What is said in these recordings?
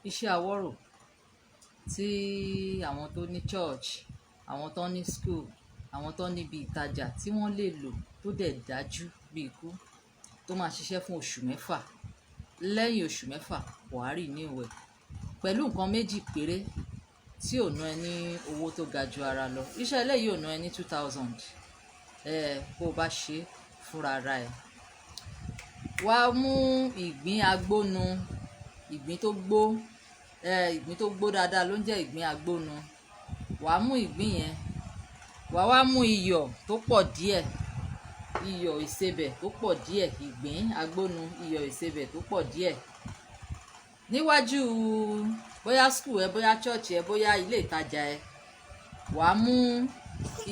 Iṣẹ́ awọ́rò tí àwọn tó ní church, àwọn tó ní school, àwọn tó níbi ìtajà tí wọ́n lè lò tó dẹ̀ dájú bí ikú, tó máa ṣiṣẹ́ fún oṣù 6. Lẹ́yìn oṣù 6, wàá renew ẹ̀ pẹ̀lú nǹkan 2 péré tí ò ná ẹ ní owó tó ga ju ara lọ. Iṣẹ́ eléyìí ò ná ẹ ní 2,000. Ẹ bó o bá ṣe fúnra ara ẹ. Wá mú ìgbín agbónu, ìgbín tó gbó, ìgbín tó gbó dáadáa ló ń jẹ́ ìgbín agbónu. Wàá mú ìgbín yẹn, wàá wá mú iyọ̀ tó pọ̀ díẹ̀, iyọ̀ ìsebẹ̀ tó pọ̀ díẹ̀, ìgbín agbónu, iyọ̀ ìsebẹ̀ tó pọ̀ díẹ̀. Níwájú bóyá school ẹ, bóyá church ẹ, bóyá ilé ìtajà ẹ, wàá mú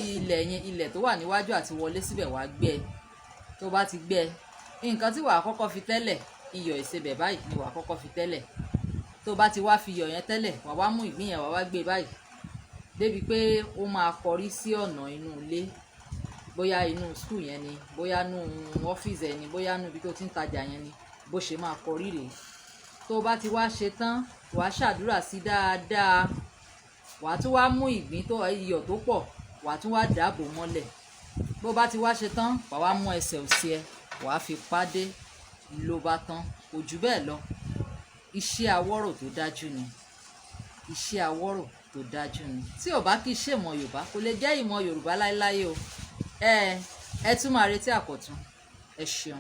ilẹ̀ yẹn, ilẹ̀ tó wà níwájú àti wọlé síbẹ̀, wàá gbẹ́. Tó bá ti gbẹ́, nǹkan tí wàá kọ́kọ́ fi tẹ́lẹ̀, iyọ̀ ìsebẹ̀ báyìí ni wàá kọ́kọ́ fi tẹ́lẹ̀. Tó bá ti wá fi iyọ̀ yẹn tẹ́lẹ̀, wàá wá mú ìgbín yẹn, wàá wá gbé báyìí débi pé ó máa kọrí sí ọ̀nà inú ilé, bóyá inú school yẹn ni, bóyá inú ọ́fíìsì ẹ ni, bóyá inú ibi tó ti ń tajà yẹn ni, bó ṣe máa kọrí rèé. Tó bá ti wá ṣe tán, wàá ṣàdúrà sí dáadáa, wàá tún wá mú ìgbín tó iyọ̀ tó pọ̀, wàá tún wá dàbò mọ́lẹ̀. Bó bá ti wá ṣe tán, wàá wá mú ẹsẹ̀ òsì ẹ, wàá fi pàdé, ló bá tán. Kò jù bẹ́ẹ̀ lọ. Iṣẹ́ awọ́rò tó dájú ni, iṣẹ́ awọ́rò tó dájú ni. Tí ò bá kí ṣe ìmọ̀ Yorùbá, kò lè jẹ́ ìmọ̀ Yorùbá láéláé o. Ẹ tún máa retí àkọ́tún. Ẹ ṣeun.